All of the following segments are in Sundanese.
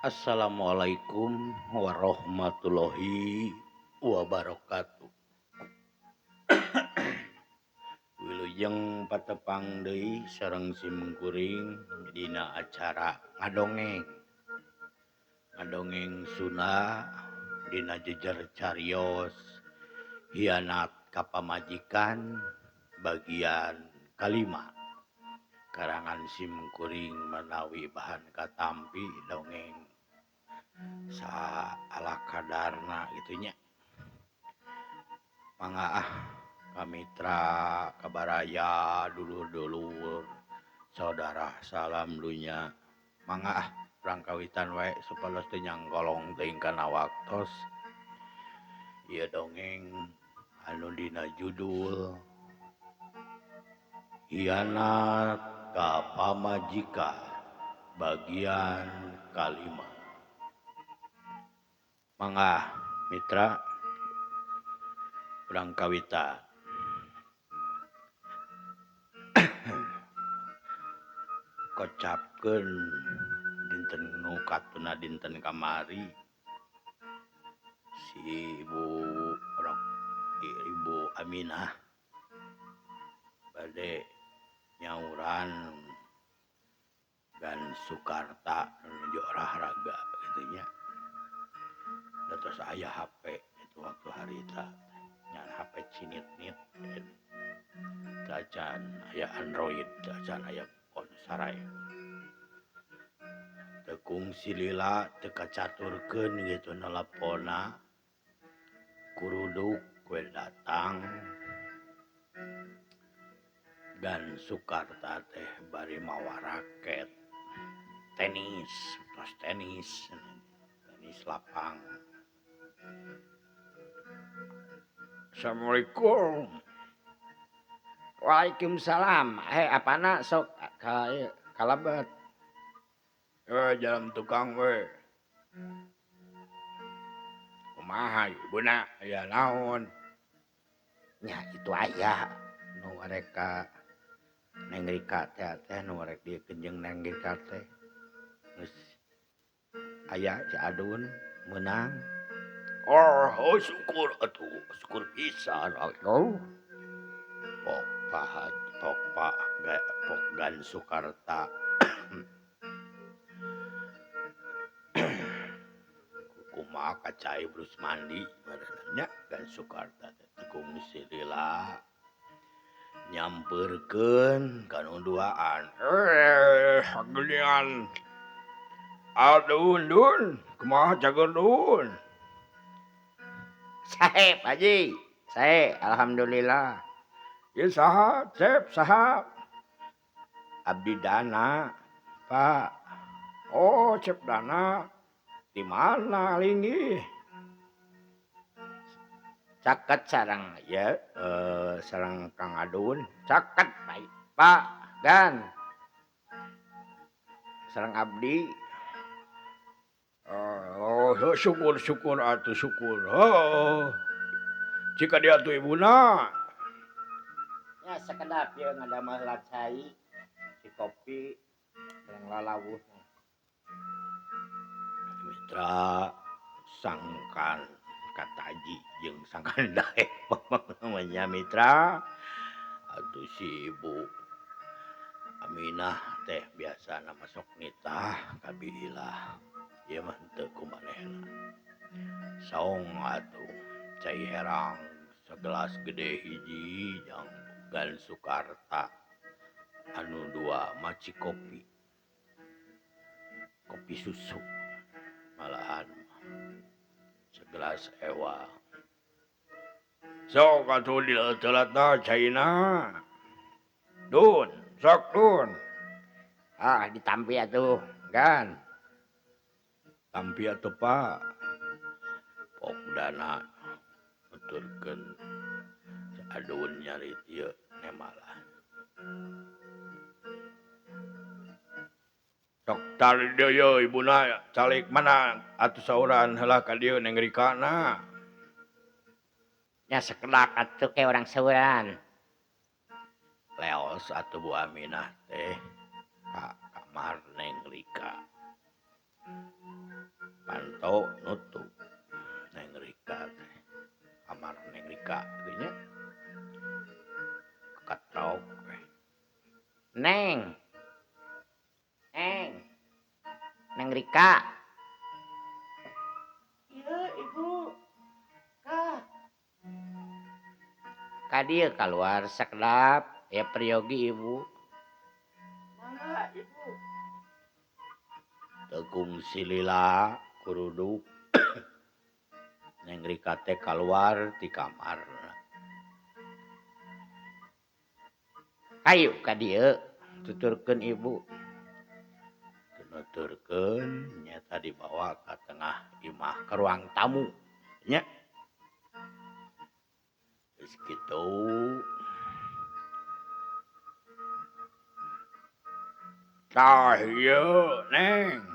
Assalamualaikum warahmatullahi wabarakatuh. Wilujeng patepang deui sareng simkuring dina acara ngadongeng. Ngadongeng Sunda dina jejer carios hianat ka pamajikan bagian kalima. Karangan simkuring manawi bahan katampi dongeng sa ala kadarna gitunya. Mangga ah kamitra kabaraya dulur-dulur saudara salam dunya. Mangga ah urang kawitan wae supados teu nyanggolong teuing kana waktos. Ieu dongeng anu dina judul Hianat ka Pamajikan bagian kalima. Mangga mitra urang kawitan. Kocapkeun dinten nu katuna dinten kamari si Ibu Ibu Aminah bade nyauran dan Sukarta menuju olahraga gitu nya. Terus aya HP itu waktu harita nyan HP cinit-nit tacan aya Android tacan aya ponsel teu kungsi lila teu kacaturkeun gitu neleponna kuruduk we datang dan Sukarta teh bari mawa raket tenis tos tenis tenis lapang. Assalamualaikum. Waalaikumsalam. Apana sok kalebet. Jalan tukang we. Kumaha ibuna aya naon? Nya itu aya nu arek ka Neng Rika teh teh nu arek dieu jeung Neng Rika teh. Geus aya si Adun meunang. Oh, syukur atuh, syukur pisan atuh. Pok pahat, pok pak, pok gan Sukarta. Kumaha kacai berus mandi badannya gan Sukarta teh kungsi lila nyamperkeun ka nu duaan. Geuningan. Adun dun, kumaha cager dun? Sae Pak Haji, sae alhamdulillah. Ieu saha, Cep, saha? Abdi Dana, Pak. Oh, Cep Dana. Di mana linggih? Caket sareng ya, sareng Kang Adun. Caket, Pak Gan. Sareng abdi. Oh, syukur syukur atuh syukur. Oh. Jika dia atuh ibuna. Ya sakedap ieu ngadamel cai, si kopi sareng lalawuh. Mitra sangkan kataji jeung sangkan daek namanya mitra. Atuh si Ibu Aminah teh biasana masuk nitah kabilah. Ieu mah teu kumanehna. Saong atuh cai herang segelas gede hiji jang Gan Sukarta anu dua maci kopi. Kopi susu malahan segelas ewa. Sok atuh dileutelatna caina. Dun, sok dun. Ah, ditampi atuh, Gan. Tampi atuh Pak. Pok Dana nuturkeun adun nyari ieu nemalah. Sok tali deui ibuna calik mana atuh sauran heula ka dieu Neng Rikana. Nya sakedak atuh ke urang sauran. Leos atuh Bu Aminah teh ka kamar Neng Rika. Panto nutup Neng Rika teh kamar Neng Rika teh nya ketok we. Neng. Neng. Neng Rika. Iya, Ibu. Kah. Ka dieu kaluar sakedap ya priyogi Ibu. Mangga, Ibu. Tekung silila kuruduk Neng Rika teh kaluar ti kamar. Hayu ka dieu tuturkeun Ibu. Nuturkeun nyata dibawa ka tengah imah ke ruang tamu nya. Geus kitu tah ieu Neng.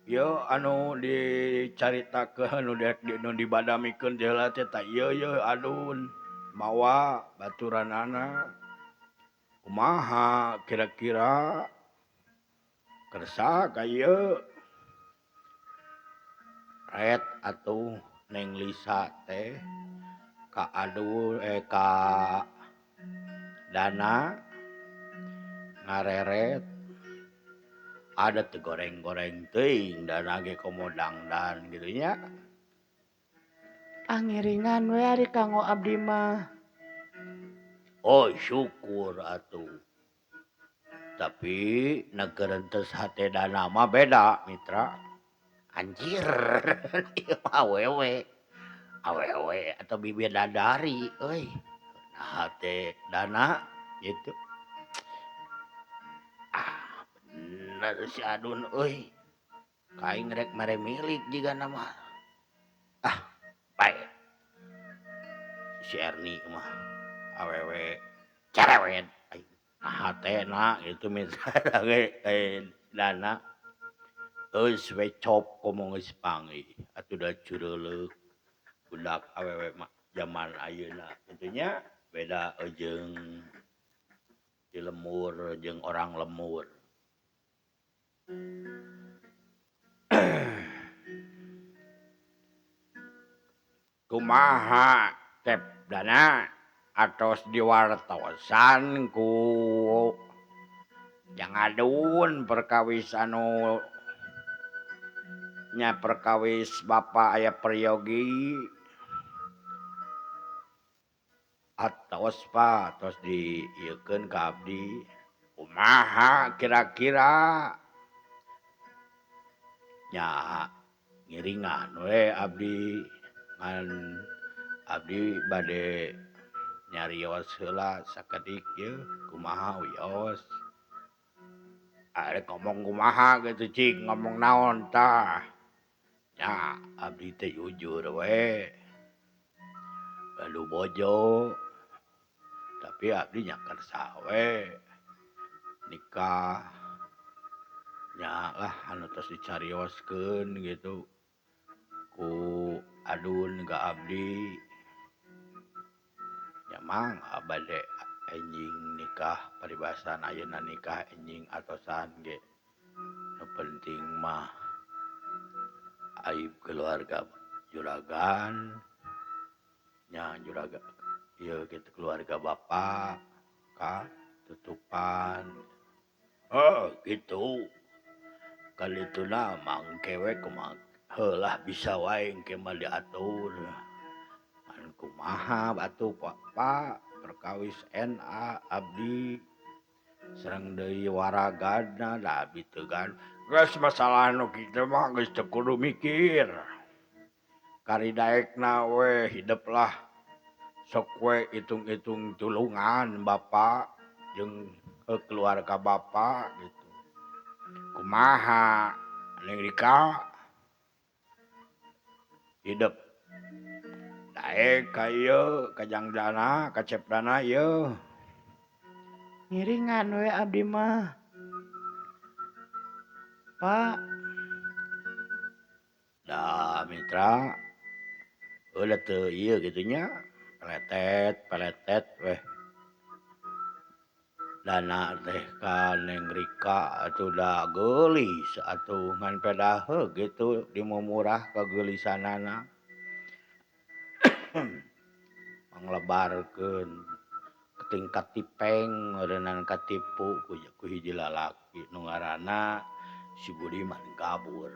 Ieu anu dicaritakeun anu rek nu dibadamikeun teh heula teh tah ieu yeuh adun mawa baturanana. Kumaha kira-kira kersa ka ieu? Ret atuh Neng Lisa teh ka adu ka Dana ngareret ada teu goreng-goreng teuing Dana ge komo dangdan kitu nya. Ah ngiringan we ari kanggo abdi mah. Oh syukur atuh. Tapi negerentes hate Dana mah beda mitra. Anjir ieu mah awewe. Awewe atau bibidadari euy. Nah hate Dana gitu. Ah bener si Adun euy. Kaing rek mere milik jigana mah. Ah bae. Si Erni mah awewe cerewet. Nah hatena gitu mitra ge Dana. Geus we cop komo geus panggih atuh da cureuleuh budak awewe mah jaman ayeuna kitu nya beda jeung di lemur jeung orang lemur. Kumaha tep Dana atos diwartosan ku jang adun perkawis anu nya perkawis bapa aya priyogi atos pa atos diieukeun ka abdi. Kumaha kira-kira nya ngiringan we abdi ngan abdi bade nyarios heula sakedik ye kumaha wios. Arek ngomong kumaha kitu cik ngomong naon tah. Nya abdi teh jujur we. Gaduh bojo tapi abdi nya kersa we nikah nya lah anu tos dicarioskeun gitu ku adun ka abdi. Nya mang bade enjing nikah paribasan ayeuna nikah enjing atosan ge nu penting mah aib keluarga juragan nya juragan ieu kitu keluarga bapak ka tutupan. Oh gitu kalituna mangke we kumaha heulah bisa wae engke mah diatur. Ngan kumaha batu Pak perkawis NA abdi sareng deui waragadna da abdi teu gaduh. Geus masalah nu kitu mah geus teu kudu mikir. Kari daekna we hidep lah. Sok we itung-itung tulungan bapak jeung keluarga bapak gitu. Kumaha Neng Rika hidep daek ka ieu ka Jang Dana ka Cep Dana ieu. Ngiringan we abdi mah. Pak. Da mitra eueuh teu ieu kitu nya peletet peletet weh. Da Dana teh ka Neng Rika atuh da geulis atuh ngan pedaheug gitu dimumurah kageulisanana. Manglebarkeun tingkat tipeng meureunnan katipu ku hiji lalaki nu ngaranna si Budiman kabur.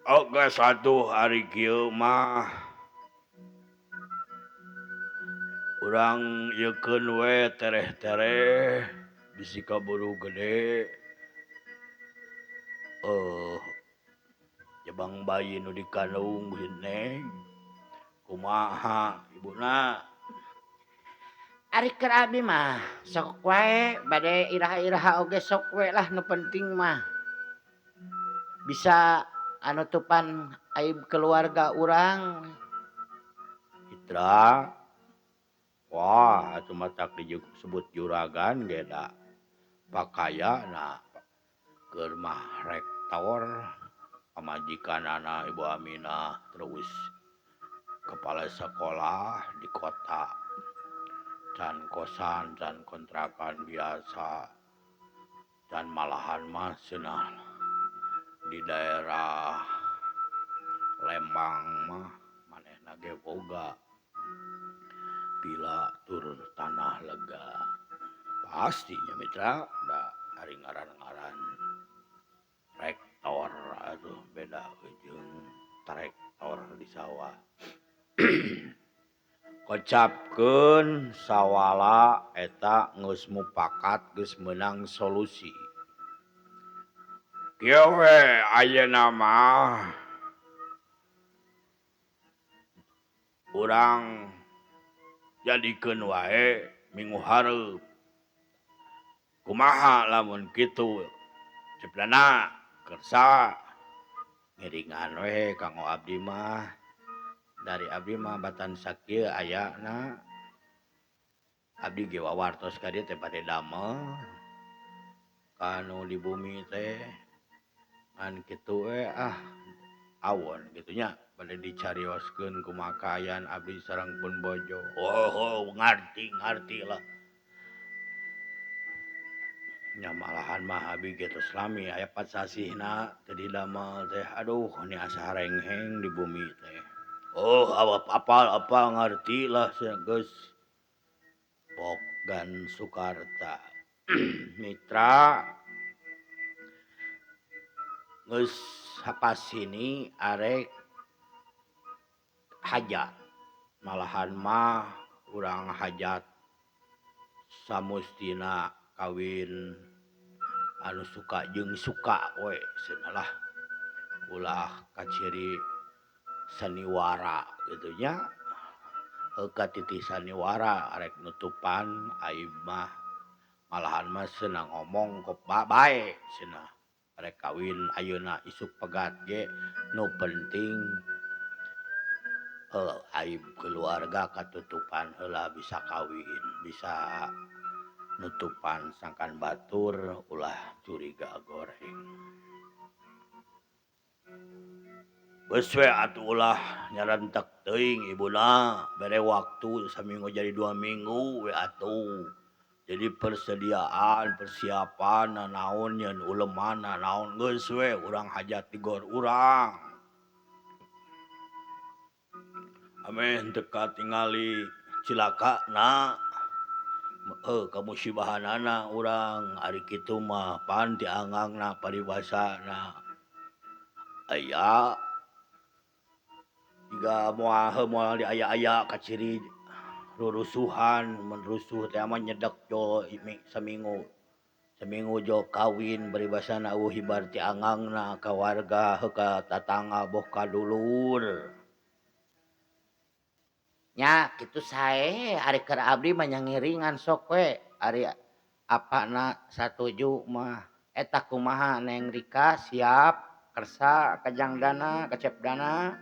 Oke satu hari kieu mah urang yeukeun we tereh-tereh bisi kaburu gede. Jabang bayi nu dikandung si Neng kumaha ibuna? Ari keur abdi mah sok wae bade iraha-iraha oge sok we lah nu penting mah bisa anutupan aib keluarga urang. Citra, wah atuh matak disebut juragan ge da pakayana keur mah rektor pamajikanana Ibu Aminah terus kepala sekolah di kota. Can kosan, can kontrakan biasa, dan malahan mah cenah di daerah Lembang mah manehna ge boga pila turun tanah lega. Pastinya mitra da ari ngaran-ngaran rektor aduh beda jeung traktor di sawah. Kocapkeun sawala eta geus mupakat geus meunang solusi. Kieu we ayeuna mah urang jadikeun wae minggu hareup. Kumaha lamun kitu ceplana kersa ngiringan we kanggo abdi mah. Dari abdi mah batan sakieu ayana abdi ge wawartos ka dieu teh bade damel kanu di bumi teh ngan kitu we ah awon kitu nya bade dicarioskeun kumaha kaayaan abdi sareng pun bojo. Oh, ngarti ngarti lah nya malahan mah abdi ge tos lami aya 4 sasihna teu didamel teh aduh ni asa harengheng di bumi teh. Oh, apa ngerti lah geus Bogan Sukarta. Mitra geus sapasini arek hajat. Malahan mah urang hajat samustina kawin anu suka jeung suka we cenah lah. Ulah kaciri saniwara gitu nya. Heuh katitih saniwara arek nutupan aib mah malahan mah cenah ngomong kok bae cenah arek kawin ayeuna isuk pegat ge nu penting aib keluarga katutupan heula bisa kawin bisa nutupan sangkan batur ulah curiga goreng. Geus we atuh ulah nyarentek teuing ibuna bere waktu saminggu jadi 2 minggu we atuh. Jadi persediaan persiapan naon nyeun uleman naon geus we urang hajat di gor urang. Ameh teu katingali cilakana kamusibahanana urang ari kitu mah pan diangangna paribasana. Aya jika moal di aya-aya kaciri rurusuhan menerusuh teh mah nyedek jo seminggu seminggu jo kawin beribasana eueuh hibar ti angangna ka warga heuh ka tatangga boh ka dulur. Nya kitu sae ari keur abdi mah nyangiringan sok we ari apana satuju mah eta kumaha Neng Rika siap kersa kajang dana kecep dana.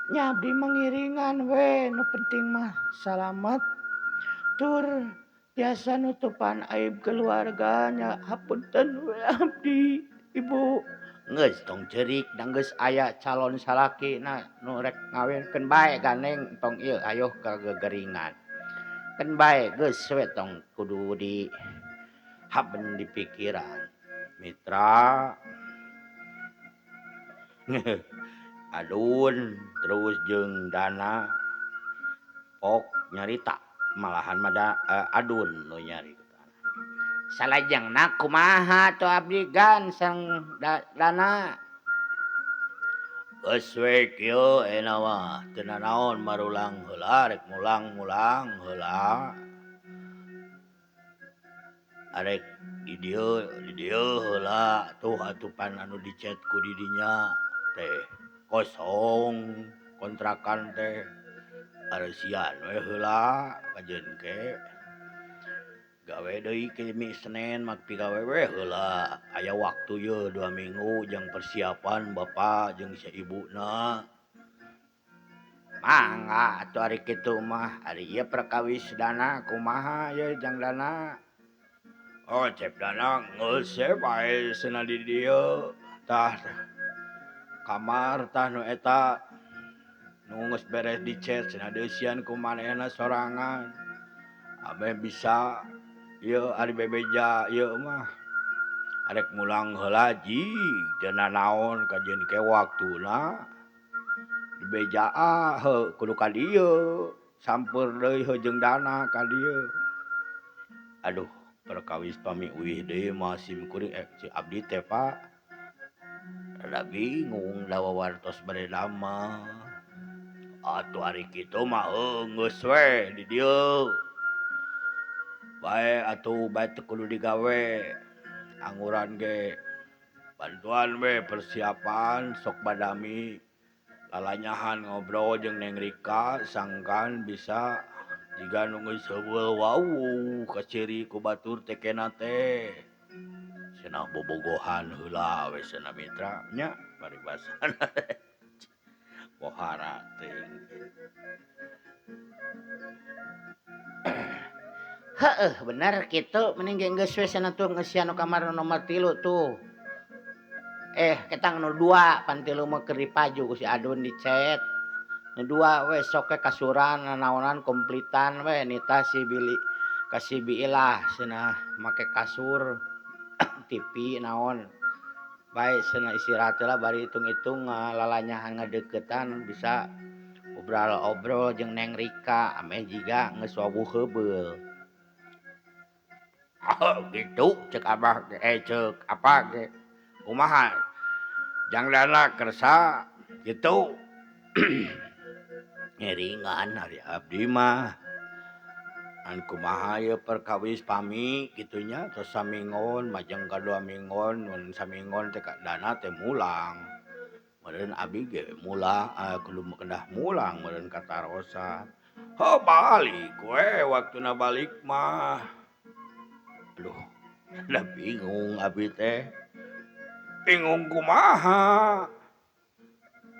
Nya abdi mangiringan we nu penting mah salamet tur biasa nutupan aib keluarga nya hapunten we abdi ibu. Geus tong ceurik da geus aya calon salaki na nu rek ngawinkeun bae gandeng tong ieu ayoh kagegeringan. Kan bae geus we tong kudu di haben di pikiran mitra. Adun terus jeung Dana pok nyarita malahan mah adun nu nyarita. Salajengna kumaha tuh abdi gan sang Dana? Geus we kieu ayeuna mah teu nanaon marulang heula rek mulang-mulang heula. Arek di dieu heula tuh atupan anu dicet ku di dinya teh kosong kontrakan teh areusian we heula kajeun ke. Gawe deui ke mi Senin mak pigawe we heula aya waktu ye 2 minggu jeung persiapan bapak jeung si ibuna. Mangga atuh ari kitu mah ari ieu perkawis Dana kumaha ye jang Dana? Oh cep Dana geus we bae cenah di dieu tah kamar tah nu eta nu geus beres dicet cenah deusian ku manehna sorangan. Ameh bisa ieu ari bebeja ieu mah arek mulang heula ji teu nanaon kajeun ke waktuna dibejaa heuh kudu ka dieu sampeur deui heuh jeung Dana ka dieu. Aduh perkawis pami uih deui mah sim kuring si abdi teh Pak rada bingung da wawartos bade damel. Atuh ari kitu mah geus we di dieu. Bae atuh bae teu kudu digawe angguran ge bantuan we persiapan sok badami lalanyahan ngobrol jeung Neng Rika sangkan bisa jiga nu geus heubeul wawuh kaciri ku batur teh kena teh cenah bobogohan heula we cenah mitra nya paribasana pohara teuing. Heeh bener kitu mending ge geus we cenah tuh ngeusian nu kamar nomor 3 tuh. Ketang nu 2 pan 3 mah keur dipaju ku si Adun dicet. Nu 2 we sok we kasuran nanaonan komplitan we nita si Bili ka si Biilah cenah make kasur TV naon. Bae cenah istirahat heula bari hitung-hitung lalanyahan ngadeukeutan bisa obrol-obrol jeung Neng Rika ameh jiga geus wawuh heubeul. Oh, gitu cek abah cek apa ge kumaha jang Dana kersa gitu ngeringan ari abdi mah an kumaha ieu perkawis pami kitunya tos samingon majeng ka 2 minggon mun samingon teh ka Dana teh mulang meureun abdi ge mulang kudu kedah mulang meureun katarosan heuh balik we waktuna balik mah. Aduh, rada bingung abdi teh. Bingung kumaha?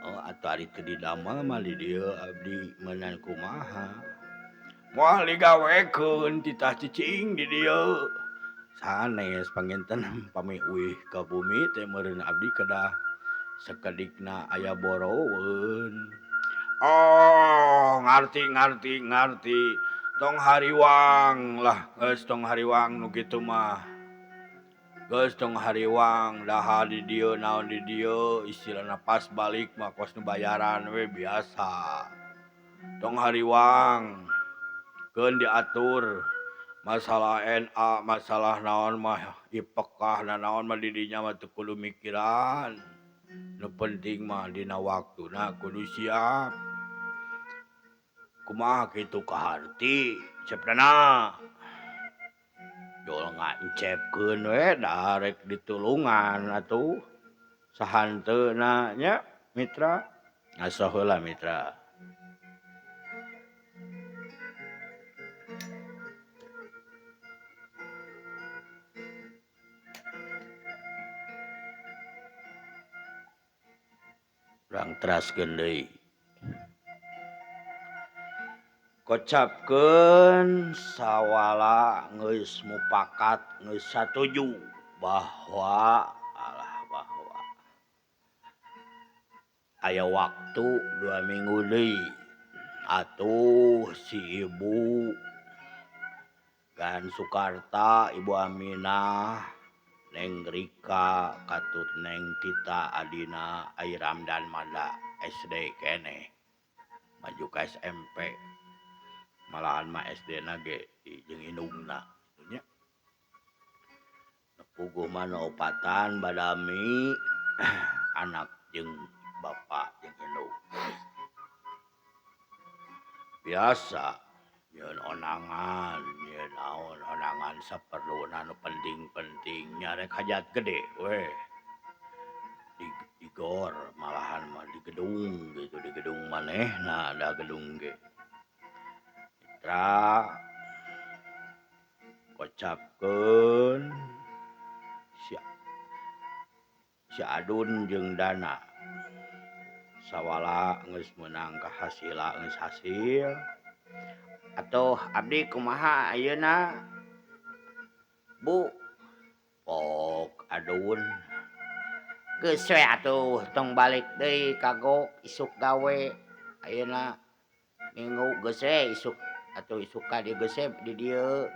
Oh, atuh ari teu didamel mah di dieu abdi meunang kumaha? Moal digawekeun titah cicing di dieu. Sanes panginten pami uih ka bumi teh meureun abdi kedah sakedikna aya boroweun. Oh, ngarti. Tong hariwang lah geus tong hariwang nu kitu mah. Geus tong hariwang daha di dieu naon di dieu istilahna pas balik mah kos nu bayaran we biasa. Tong hariwang keun diatur masalah NA masalah naon mah ipekah naon mah di dinya mah teu kudu mikiran. Nu penting mah dina waktuna kudu siap. Kumaha kitu kaharti cep Dana. Jol ngancepkeun we da rek ditulungan atuh sahanteuna nya mitra. Ngaso heula mitra. Urang teraskeun deui. Kocapkeun sawala geus mupakat geus satuju bahwa alah bahwa aya waktu 2 minggu deui atuh si ibu Gan Sukarta, Ibu Aminah, Neng Rika, katut Neng Tita, Adina, Ai Ramdan Mada SD keneh maju ka SMP malahan mah SD na ge jeung indungna nya. Puguh mah nu opatan badami anak jeung bapak jeung indung. Biasa nyeun onangan, nyeun naon onangan saperluna nu penting-penting nya rek hajat gede we. Di gor malahan mah di gedung gitu, di gedung manehna ada gedung ge. Mitra kocapkeun si Adun jeung Dana. Sawala geus meunang kahasila geus hasil. Atuh abdi kumaha ayeuna? Bu, pok Adun. Geus we atuh tong balik deui kagok isuk gawe. Ayeuna minggu geus we isuk atuh isuk ka dieu geus we di dieu.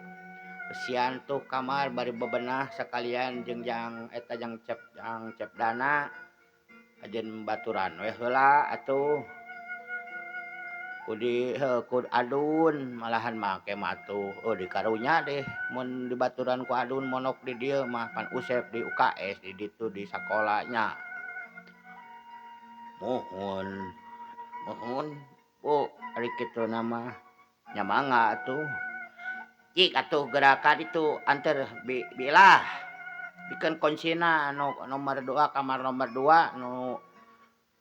Besian tuh kamar bari bebenah sakalian jeung jang eta jang cep Dana. Ajeun baturan we heula atuh. Ku ku Adun malahan make mah atuh di karunya deh mun dibaturan ku Adun monok di dieu mah pan Usep di UKS di ditu di sakolanya. Muhun muhun Bu ari kitu mah nya mangga atuh. Cik atuh gerakan itu anter bilah bikeun kuncina anu nomor 2 kamar nomor 2 nu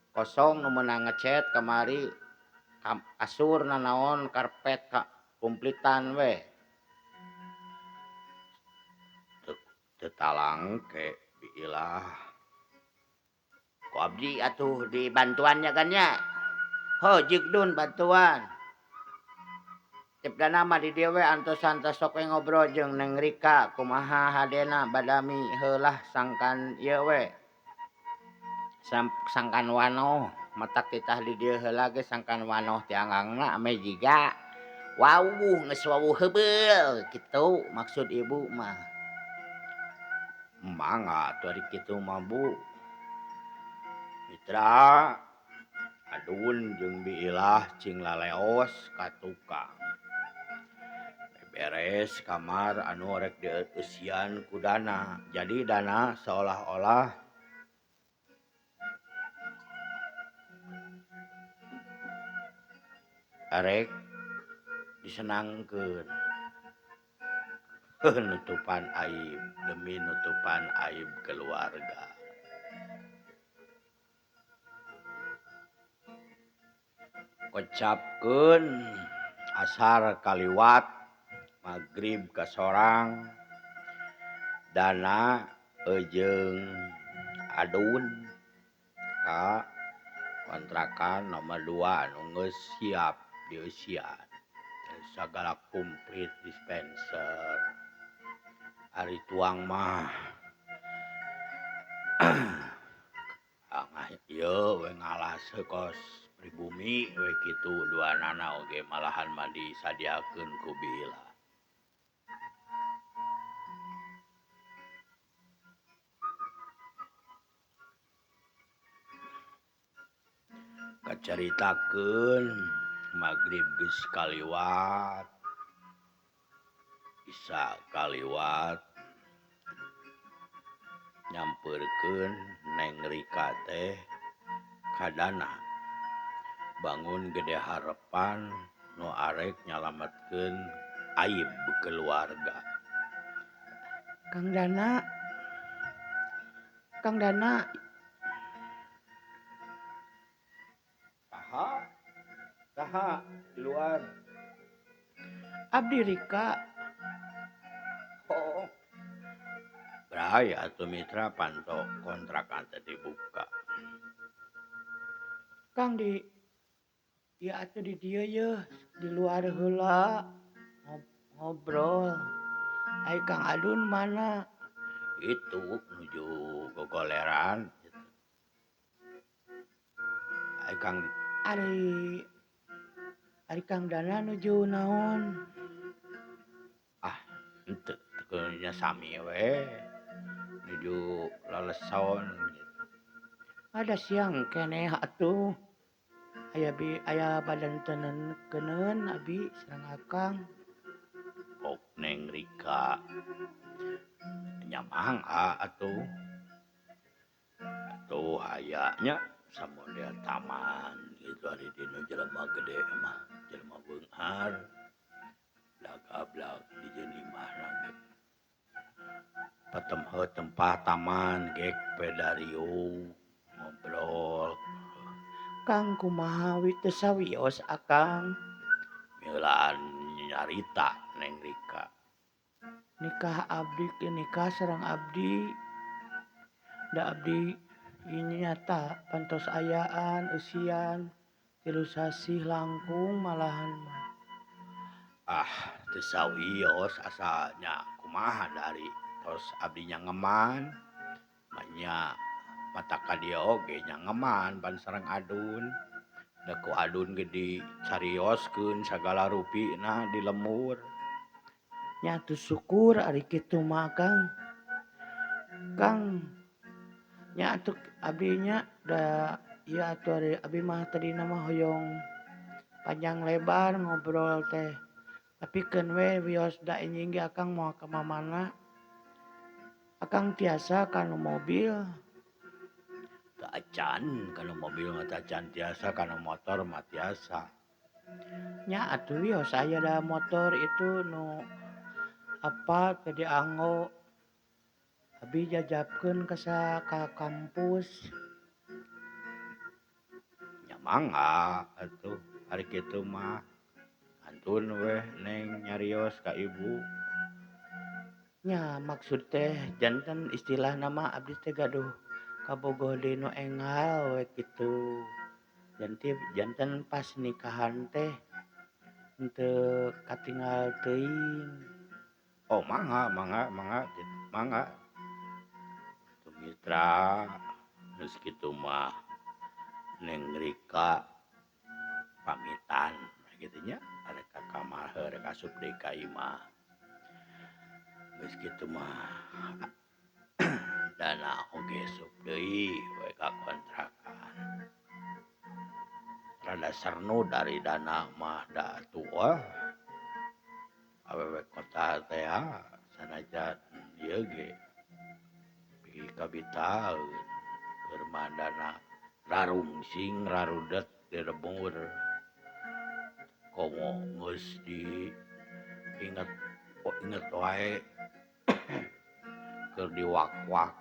kosong nu meunang ngecet kamari kasur nanaon karpet ka kumplitan we. Teu talangke bilah. Ku abdi atuh dibantuannya kan nya. Ho jig dun bantuan. Cep Dana mah di dieu we antosan teh sok we ngobrol jeung Neng Rika kumaha hadena badami heulah sangkan ieu we. Sangkan wanoh matak titah di dieu heula ge sangkan wanoh tiangangna ame jiga wawuh geus wawuh heubeul kitu maksud ibu mah. Mangga atuh ari kitu mah Bu. Mitra Adun jeung Biilah cing laleos ka tukang. Beres kamar anu rek dieusian ku Dana. Jadi Dana seolah-olah arek disenangkeun. Nutupan aib demi nutupan aib keluarga. Kocapkeun asar kaliwat magrib ka sorang Dana jeung Adun ka kontrakan nomor 2 anu geus siap dieusian sagala komplit dispenser. Ari tuang mah ieu we ngalas kos pribumi we kitu duanana oge malahan mah disadiakeun ku Biilah. Kacaritakeun magrib geus kaliwat, Isya kaliwat, nyamperkeun Neng Rika teh ka Dana. Bangun gede harepan nu arek nyalametkeun aib keluarga. Kang Dana, Kang Dana. Saha? Saha di luar? Abdi Rika. Oh. Bray atuh mitra panto kontrakan teh dibuka. Kang di ya atuh di dieu yeuh di luar heula ngobrol. Ai Kang Adun mana? Itu nuju gogoleran. Ai Kang Ari Kang Dana nuju naon? Ah, Henteu teu nya sami we nuju laleson gitu. Ada siang keneh atuh. Aya bi aya badan tenen keuneun abi sareng akang. Pok Neng Rika nya mangga atuh. Atuh aya nya samodel taman gitu ari dina jelema gede mah jelema beunghar. Blagablag dijieun imahna ge. Patemheuh tempah taman gek pedariung ngobrol. Kang kumaha wi teu sawios akang? Meulaan nyarita Neng Rika. Nikah abdi nikah sareng abdi. Da abdi ieu nyata pantos ayaan eusian 3 sasih langkung malahan mah. Ah teu sawios asa nya kumaha dari tos abdi nyangeman nya mata ka dieu oge nyangeman pan sareng adun. Da ku adun ge dicarioskeun sagala rupina di lembur. Nya atuh syukur ari kitu mah Kang. Kang nya atuh abdi nya da ieu atuh ari abdi mah tadina mah hoyong panjang lebar ngobrol teh. Tapi keun we wios da enjing ge akang moal ka mamana. Akang tiasa kana mobil. Teu acan kana mobil mah teu acan tiasa kana motor mah tiasa. Nya atuh wios aya da motor itu nu apa teu dianggo. Abi jajabkeun ka ka kampus. Nya mangga atuh ari kitu mah. Antun weh Neng nyarios ka ibu. Nya maksud teh janten istilahna mah abdi teh gaduh kabogoh deui nu enggal we kitu. Janten pas nikahan teh henteu katinggal teuing. Oh mangga mangga mangga mangga. Tuh mitra geus kitu mah Neng Rika pamitan kitu nya arek ka kamar heuh rek asup deui ka imah. Geus kitu mah dana oge sup deui we ka kontrakan. Rada sernu dari dana mah da atuh awewe kota teh sanajan ieu ge pikabitaeun keur mah dana rarungsing rarudet di lembur. Komo geus di inget inget wae keur diwak-wak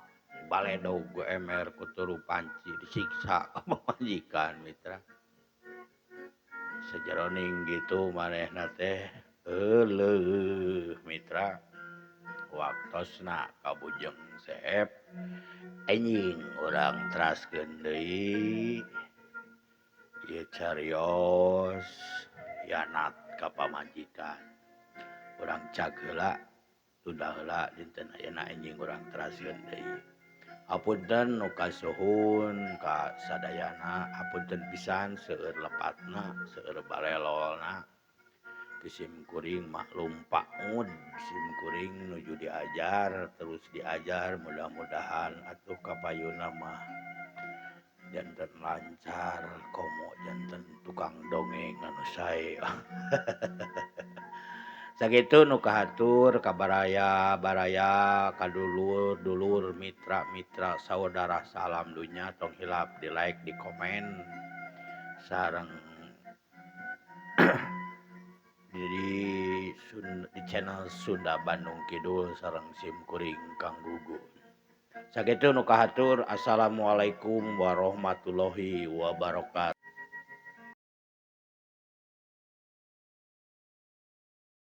baledog ku emer ku turu panci disiksa ku pamajikan mitra. Sajeroning gitu manehna teh euleuh mitra. Waktosna ka Bujeng Seep enjing urang teraskeun deui ieu carios hianat ka pamajikan. Urang cag heula tunda heula dinten ayeuna enjing urang teraskeun deui. Hapunten nu kasuhun ka sadayana, hapunten pisan seueur lepatna, seueur barelolna. Sim kuring maklum paud, sim kuring nuju diajar, terus diajar mudah-mudahan atuh kapayuna mah janten lancar komo janten tukang dongeng anu sae. Sakitu nu kahatur ka baraya-baraya, ka dulur-dulur, mitra-mitra, saudara salam dunya tong hilap di like, di komen sareng di channel Sunda Bandung Kidul sareng sim kuring Kang Gugun. Sakitu nu kahatur, assalamualaikum warahmatullahi wabarakatuh.